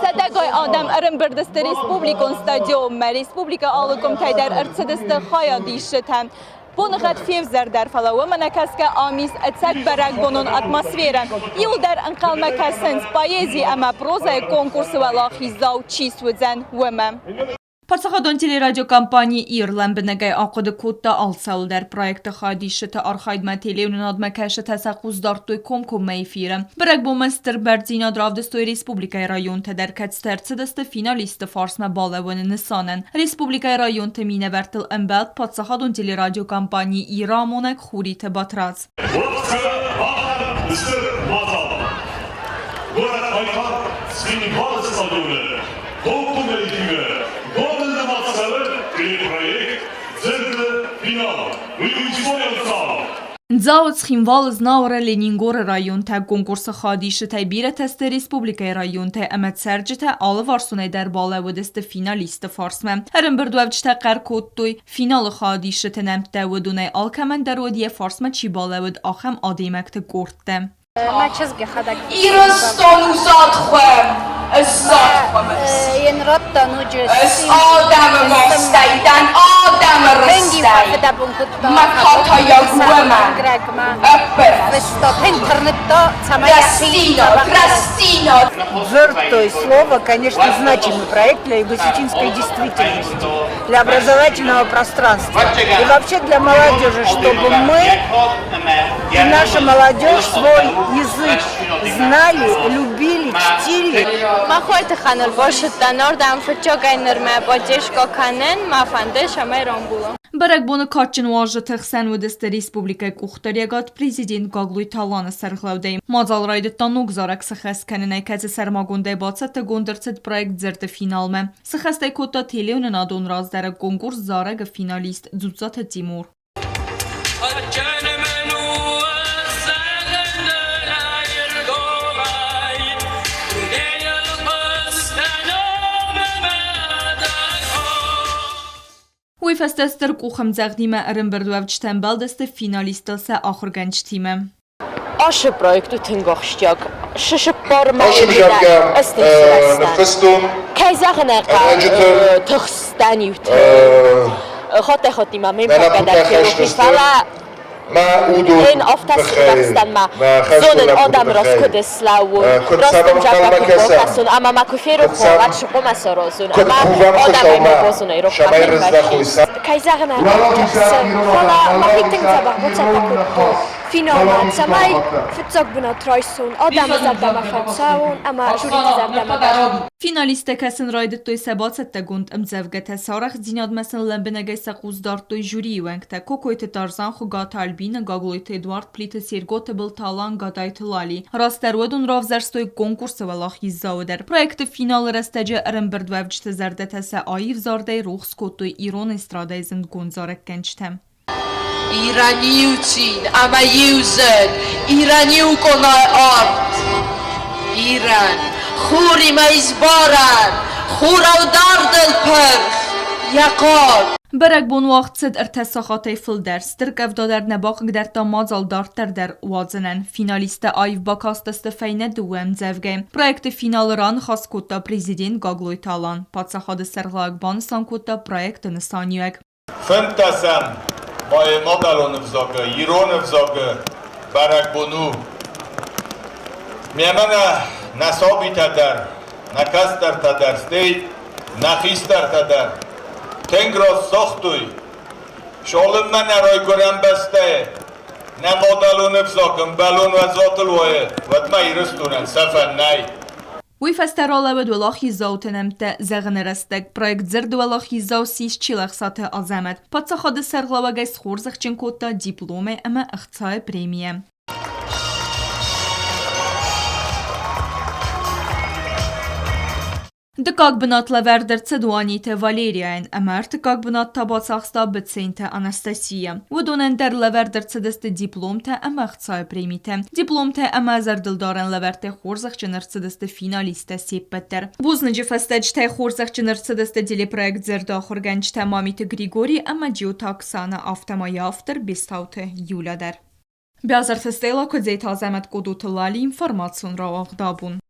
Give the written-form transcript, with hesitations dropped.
Сӕдӕгай адӕм ӕрӕмбырд сты республикон стадионмӕ. Республикӕ алы къуымтӕй дӕр ӕрцыдысты хайадисджытӕ. Боныгъӕд февзӕрдӕр, фӕлӕ уымӕ нӕкӕсгӕ ам ис ӕцӕг бӕрӕгбонон атмосферӕ. Иуылдӕр ӕнхъӕлмӕ кӕсынц, поэзи ӕмӕ прозӕйы конкурсы уӕлахиздзау чи суыдзӕн, уымӕ. Паддзахадон телерадиокомпани «Ир» лӕмбынӕгӕй ахъуыды кодта алцӕуылдӕр. Проекты хайадисджыты архайдмӕ телеуынынадмӕ кӕсджытӕ сӕ хъус дардтой комкоммӕ эфиры. Бӕрӕгбонмӕ стыр бӕрндзинад равдыстой республикӕйы районтӕ дӕр, кӕцытӕ ӕрцыдысты финалистты фарсмӕ балӕууыны нысанӕн. Республикӕйы районты минӕвӕрттыл ӕмбӕлд паддзахадон телерадиокомпани «Ир»-ы амонӕг Хуриты Батрадз. Ахӕм стыр мадзал горӕт Хъайтар Цхинвалы стадионы комкоммӕ эфиры гомы нымад цӕуы телепроект «Дзырды финал». Уый у историон цау. Дзауы, Цхинвалы, Знауыры, Ленингоры районтӕ конкурсы хайадисджытӕй бирӕтӕ сты республикӕйы районтӕ ӕмӕ цӕрджытӕ алыварсонӕй дӕр балӕууыдысты финалистты фарсмӕ. Ӕрӕмбырдуӕвджытӕ хъӕр кодтой, Финалы хайадисджыты нӕмттӕ уыдонӕй алкӕмӕн дӕр уыд йӕ фарсмӕ чи балӕууыд, ахӕм адӕймӕгты къордтӕ. Мӕ чызг йӕхӕдӕг Ирыстон у зад-хуӕм, ысзад-хуӕмыс. Йын радта ноджы Ыс адӕмы мастӕй дӕн адӕмы рыстӕй. Мӕ катайаг уымӕн ӕппӕрст. Рӕстдзинад, рӕстдзинад. Дзырдтой слово, конечно, значимый проект для юго-осетинской действительности. для образовательного пространства и вообще для молодежи, чтобы мы и наша молодежь свой язык знали, любили, чтили. Махойты ханыл бошыдтӕн ордӕм фыццагӕй нырмӕ поддержка кӕнын мӕ фӕнды, цӕмӕй рамбула. Бӕрӕгбоны кадджын уазджыты хсӕн уыдысты республикӕйы къухдариуӕгад президент Гаглойты Аланы сӕргълӕудӕй. Мадзал райдыдта ног зарӕг сыхӕст кӕнынӕй, кӕцы сӕрмагондӕй бацӕттӕгонд ӕрцыд проект «Дзырды финалмӕ». Сыхӕстӕй кодта телеуынынадон раздӕры конкурс «Зарӕг-ы» финалист Дзуццаты Тимур. Уый фӕстӕ стыр къухӕмдзӕгъдимӕ ӕрӕмбырдуӕвджытӕ ӕмбӕлдысты финалисттыл сӕ ахуыргӕнджытимӕ. Ацы проект у тынг ахсджиаг. Сыппар Ацы мзӕвгӕ ныффыстон Кӕй зӕгъын ӕй хъӕуы, тыхстӕн иуты. Хаттӕй-хаттимӕ ме мпӕргӕ ферох фӕлӕ Ен тыххӕй мӕ хӕстон лӕппуты тыххӕй, куыд сӕм ӕнхъӕлмӕ кӕсӕм, куыд кувӕм Хуыцаумӕ, цӕмӕй рыздӕхой сӕ. Кӕй зӕгъын ӕй хъӕуы, фӕлӕ мӕхи тынг дзӕбӕх бацӕттӕ кодтон финалмӕ, цӕмӕй фыццаг бынат райсон, адӕмы зӕрдӕмӕ фӕцӕуон ӕмӕ жюриты зӕрдӕмӕ дӕр. Финалисттӕ кӕсын райдыдтой сӕ бацӕттӕгонд ӕмдзӕвгӕтӕ, сӕ арӕхстдзинадмӕ сын лӕмбынӕгӕй сӕ хъус дардтой жюрийы уӕнгтӕ Кокойты Тарзан, Хуыгаты Альбина, Гаглойты Эдуард, Плиты Серго, Тыбылты Алан, Гадайты Лали. Растдӕр уыдон равзӕрстой конкурсы уӕлахиздзауы дӕр. Проекты финалы рӕстӕджы ӕрӕмбырдуӕвджыты зӕрдӕтӕ сӕ аив зардӕй рухс кодтой ирон эстрадӕйы зындгонд зарӕггӕнджытӕ. Ирӕн иу цин ӕмӕ иу зӕд, Ирӕн иу къонайы арт. Ирӕн хуримӕ исбарӕн, Хурау дардыл пырх йӕ хъӕр. Бӕрӕгбон уагъд цыд ӕртӕ сахатӕй фылдӕр. Стыр къӕвда дӕр нӕ бахъыгдардта мадзал дарддӕр дӕр уадзынӕн. Финалисттӕ аив бакастысты фӕйнӕ дыууӕ ӕмдзӕвгӕйы. Проекты финалы раныхас кодта президент Гаглойты Алан. Паддзахады сӕргълӕууӕг банысан кодта проекты нысаниуӕг. Фынддӕсӕм майы мадӕлон ӕвзагы, ирон ӕвзагы бӕрӕгбон у. Мемӕ нӕ сабитӕ дӕр, нӕ кӕстӕртӕ дӕр, стӕй нӕ хистӕртӕ дӕр тынг раст загътой, цалынмӕ нӕ райгуырӕн бӕстӕйы нӕ мадӕлон ӕвзаг ӕмбӕлон уӕззатыл уайы, уӕдмӕ Ирыстонӕн сӕфӕн нӕй. Уый фӕстӕ ралӕууыд уӕлахиздзауты нӕмттӕ зӕгъыны рӕстӕг. Проект Дзырд уӕлахиздзау ссис Чилӕхсаты Азӕмӕт. Паддзахады сӕргълӕууӕгӕй схорзӕхджын кодта дипломӕй ӕмӕ ӕхцайы премийӕ. Дыккаг бынат лӕвӕрд ӕрцыд Уаниты Валерияйӕн ӕмӕ ӕртыккаг бынат та бацахста Быценты Анастасия. Уыдонӕн дӕр лӕвӕрд ӕрцыдысты дипломтӕ ӕмӕ ӕхцайы премитӕ. Дипломтӕ ӕмӕ зӕрдылдарӕн лӕвӕрттӕ хорзӕхджын ӕрцыдысты финалисттӕ се ппӕт дӕр. Бузныджы фӕстӕджытӕй хорзӕхджын ӕрцыдысты телепроект зӕрдӕахуыргӕнджытӕ Мамиты Григори ӕмӕ Джиоты Оксана, афтӕ ма йӕ автор Бестауты Юля дӕр. Бязарты Стелла, Куыдзеты Азӕмӕт, Къодоты Лали, информацион рауагъд абон.